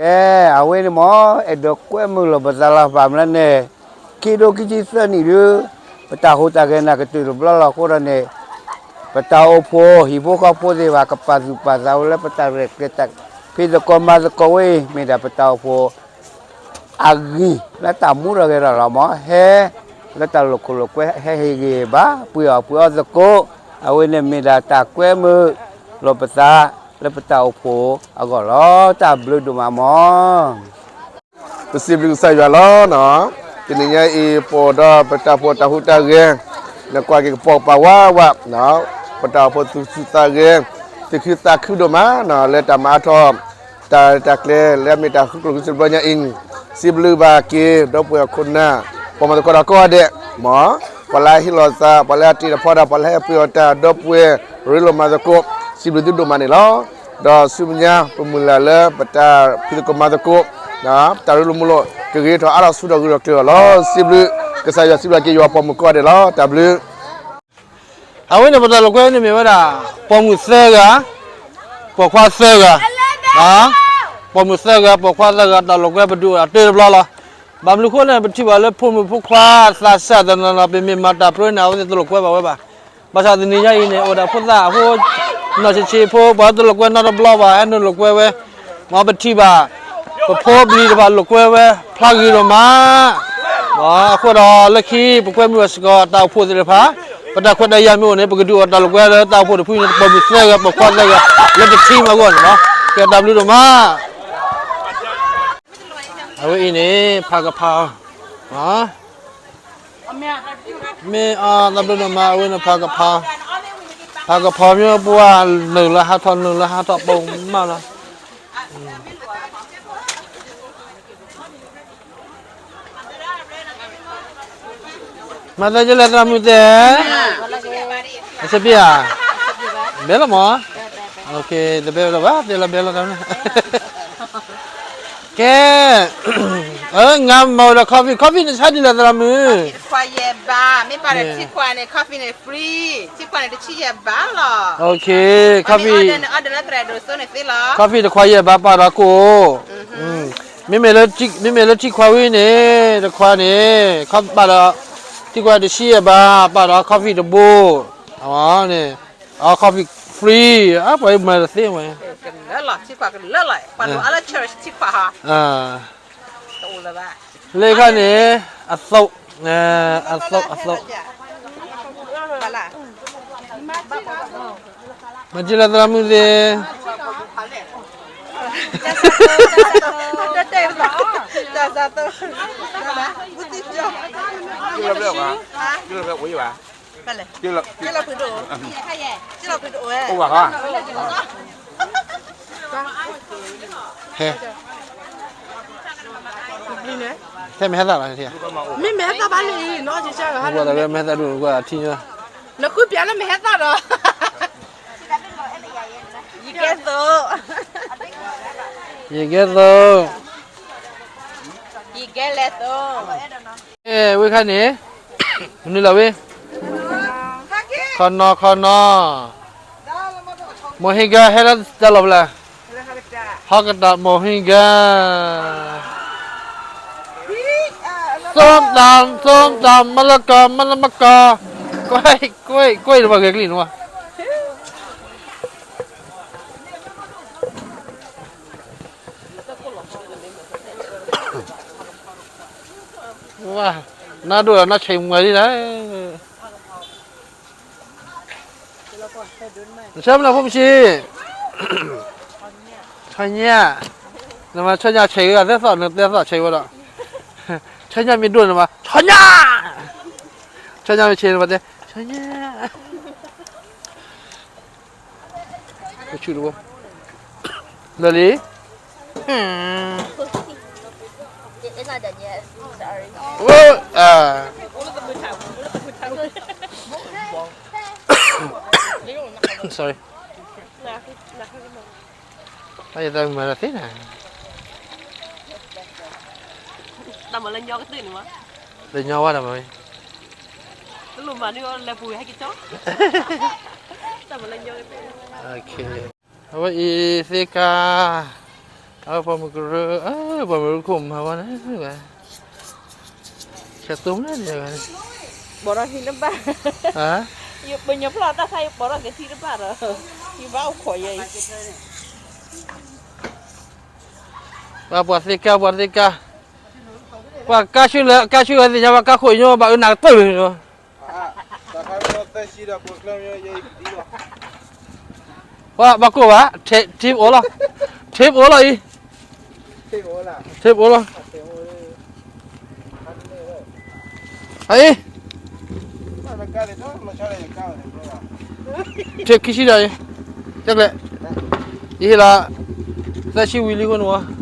ကဲ, အဝဲန့ၣ်မ့ၢ် အဲၣ်ဒိးကွဲမုာ်လိာ်ပသးလီၤ ဘၣ်မနုၤလဲၣ်န့ၣ် ခံထိခံဆံသၢနံၣ်ဒု ပတၢ်ဟူးတၢ်ဂဲၤနၢ်ကတုၤတဘျီလီၤအဃိဒီးန့ၣ် ပတၢ်အိၣ်ဖှိၣ်ဟံၣ်ဖိဃီဖိသ့ၣ်တဖၣ် ကပာ်သူၣ်ပာ်သးဝဲလၢပတၢ်ရဲၣ်ကျဲၤတၢ်ဖံးသကိးမၤသကိးဝဲအံၤ မ့ၢ်ဒၣ်ပတၢ်အိၣ်ဖှိၣ် အဂံၢ်လၢတၢ်မူထီၣ်ဂဲၤထီၣ်လီၤမ့ၢ် ဟဲလၢတၢ်လိာ်ခိၣ်လိာ်ကွဲ ဟဲဟ့ၣ်ဂံၢ်ဟ့ၣ်ဘါ ပှ့ၤအီၣ်ပှ့ၤအီသကိး အဝဲန့ၣ်မ့ၢ်ဒၣ်တၢ်ကွဲမုာ်လိာ်ပသးလၢပတၢ်အိၣ်ဖှိၣ်အဂီၢ်လီၤ. တၢ်ဘျုးဒိၣ်မးမ့ၢ် ပစံးဘျုးကစၢ်ယွၤလီၤ. တနံၤညါအံၤ ပအိၣ်ဒီးပတၢ်အိၣ်ဖှိၣ်တၢ်ဟူးတၢ်ဂဲၤ နကွၢ်က့ၤကပိာ်ကပၤဝးဝး ပတၢ်အိၣ်ဖှိၣ်သူၣ်ဆူၣ်သးဂဲၤ သူၣ်ခုသးခုဒိၣ်မး လၢတၢ်မၤအါထီၣ် တၢ်ရဲၣ်တၢ်ကျဲၤ လၢအမ့ၢ်တၢ်ဃုကျိၣ်ဃုစ့တဘျီညါအံၤ စံးဘျုးဘၣ်က့ၤ ဒီပုၢ်ဝဲၢ်ခိၣ်နၢ် ပှၤမၤသကိးတၢ်ကိးဂၤဒဲး မ်ပှၤလၢဟ့ၣ်လီၤသး ပှၤလၢအတ့တၢ်ဖီတၢ် ပှၤလၢဟဲပှ့ၤအီၣ်တၢ် ဒီပုၢ်ဝဲၢ်ရ့လိာ်မၤသကိး စံးဘျုးသုဒိၣ်မးန့ၣ်လီၤ. ဒီးဆူမဲာ်ညါ ပမုၢ်လၢ်လၢပတၢ်ဖံးသကိးမၤသကိး တၢ်ရ့လိာ်မုာ်လိာ် ကဂ့ၤထီၣ်အါထီၣ်ဆူထီၣ်ဂုၤထီၣ်ကျၢၤထီၣ်လီၤ. စံးဘျုးကစၢ်ယွၤ စံးဘျုးက့ၤယွၤပိာ်မုၣ်ကိးဂၤဒဲးလီၤ. တၢ်ဘျုး အဝဲန့ၣ် ပတၢ်လိာ်ကွဲန့ၣ်မ့ၢ်ဝဲဒၣ် ပိာ်မုၣ်သၢဂၤ, ပိာ်ခွါသၢဂၤ, ပိာ်မုၣ်သၢဂၤ ပိာ်ခွါသၢဂၤ တၢ်လိာ်ကွဲပဒုးအိၣ်ဒၣ်တၢၢ်တဘျီလီၤ. ဘၣ်မနုၤအဃိန့ၣ် ပထံၣ်ဘၣ်လၢဖိမုၣ်ဖိခွါသးစၢ်တနီၤနီၤ ပမ့ၢ်မၤတၢ်ပြၢန့ၣ် အဝဲသ့ၣ်တလိာ်ကွဲဘၣ်ဝဲဘၣ်. ဘၣ်ဆၣ်တနံၤညါအံၤန့ၣ် အိၣ်ဒၣ်ဖိသၣ်အဃိ နီၢ်ဆံးဆံးဖိ ပှၤတလိာ်ကွဲနီတဘျီဘၣ် ဟဲနုာ်လိာ်ကွဲဝဲ မ်ပထံၣ်ဘၣ် ပဖိပလံၤတဖၣ်လိာ်ကွဲဝဲ ဖျါဂ့ၤဒိၣ်မး. အဃိဒီးလၢခံ ပကွဲမုာ်ဘၣ်စ့ၢ်ကီးတၢ်အိၣ်ဖှိၣ်သ့ၣ်တဖၣ် ပတၢ်ခွဲးတၢ်ယာ်မ့ၢ်အိၣ်န့ၣ် ပကဒုးအိၣ်တၢ်လိာ်ကွဲလၢတၢ်အိၣ်ဖှိၣ်တဖုန့ၣ် ပိာ်မုၣ်သၢဂၤ ပိာ်ခွါသၢဂၤ လၢတထံမးအဂီၢ်န့ၣ်လီၤ. ကဲတၢ်ဘျုးဒိၣ်မး အဝဲအံၤန့ၣ် ဖးကဖး မ့ၢ်အတၢ်ဘျုးဒိၣ်မး အဝဲန့ၣ်ဖးကဖး, ဖးကဖးမ့ၢ်ပှၤနုာ်လၢဟးထီၣ် နုာ်လၢဟးထီၣ်ပိာ်မးလီၤ. မၤသးဒ်လဲၣ်သရၣ်မုၣ်သ့ၣ်, အဆင်ပြေဧါ, ဘဲလီၤမး, တဘဲလီၤဘၣ် သ့လီၤဘဲလီၤတၢ်န့ၣ်, ကဲ, ငါမၤဝဲဒီး coffee, coffee န့ၣ်ဆါဒ်လဲၣ်သရၣ်မုၣ်, တခွါယဲၢ်ဘး, မ့ၢ်ပာ်ဒီးထံခွါန့ၣ် coffee န့ၣ် free, ထံခွါန့ၣ်တဆံယဲၢ်ဘးလီၤ, coffee, coffee တခွါယဲၢ်ဘး ပာ်ဒီးကိၣ် မ့မ့ၢ်လၢထံခွါဝံၤန့ၣ် တခွါန့ၣ် ပာ်ဒီး ထံခွါတဆံယဲၢ်ဘး ပာ်ဒီး coffee တဘိ, အန့ၣ် အ coffee free, အပှၤမၤတသ့ဝဲ, လၢခါန့ၣ် အသိး, အသိး, အသိး, မၤက့ၤလၢသရၣ်မုၣ်သ့ၣ် ဟဲ, ထဲမ့ၢ်ဟဲသၣ်လီၤ, မ့ၢ်မ့ၢ်ဟဲသၣ်လီၤ, မ့ၢ်မ့ၢ်ဟဲသၣ်ဘၣ်လံ, နကွၢ်ထံ, နဃုပျးလၢမ့ၢ်ဟဲသၣ်ဒီး, ယကဲသိး, ယကဲသိး, ယကဲလဲၤသိး, ဝဲခါန့ၣ်, မနုၤလီၤဝဲ, ခီနီခီနီ, မိၢ်ဟ့ၣ်ဂၤဟဲလၢတၢ်လီၢ်ဖဲလဲၣ်, ဟီကတၢ်မိၢ်ဟ့ၣ်ဂၤ, ส้มตำ ส้มตำ มะละกอ มะละกอ, กล้วย กล้วย กล้วย နမ့ၢ်ဂဲၤကလံၣ်နဝဲ ဝါ, နဒိၣ်ဒီးနဆံးမွဲၤလံလၢ, နဆၢမနုၤဖိမဆံး, ဆီညၣ်, နမၤဆီညၣ်ဆံးဝဲ သဲသီၣ်နသဲသီၣ်ဆံးဝဲဒီး, ဆီညၣ်မ့ၢ်ဒိၣ်နမၤ, ဆီညၣ်, ဆီညၣ်မ့ၢ်ဆံးနမၤတဲ, ဆီညၣ် ကဆူၣ်တဘိ, လၢလံ, ဝဲ, sorry, ယသးမၤတသ့နၤ, လၢညီဝါဒီးမၤဝဲ, တလိၣ်မၤဒ်လဲၤပူၤဟဲက့ၤကၠီ, အဝဲအံၤသ့ကါ, ဖ အပှၤမုၢ်ကရၢ, ပှၤမုၢ်ကရၢခိၣ်မၤဝဲန့ၣ်, ဆဲးတိၢ်မနုၤန့ၣ်, ဘီထီၣ်ဟံၣ်တဘၣ်, ပညိၣ်ဖျီၣ်တၢ်ဆါ ယဘီထီၣ်က့ၤထံတဘၣ်ဒီး, ယဘၣ်အိၣ်ခိးယဲအံၤ, ပှၤသ့ၣ်ကါ, ပှၤသ့ၣ်ကါ, ပှၤကါဆူလဲၣ်ကါဆူဝဲသ့ၣ်ညါ ပှၤကါခိၣ်ညီ ဘၣ်အၢနၤကတၢၢ်လၢန့ၣ်လီၤ. ပှၤဘၣ်ကိၢ်ဘၣ်, ထ့ပအိၣ်လီၤ, ထ့ပအိၣ်လီၤအံၤ, ထ့ပအိၣ်လီၤ, အံၤ, ထ့ခံဆံဒီးအံၤ, တကလဲၣ်, ယဟ့ၣ်လီၤ, သၢဆံဝံၤလံအဃိန့ၣ်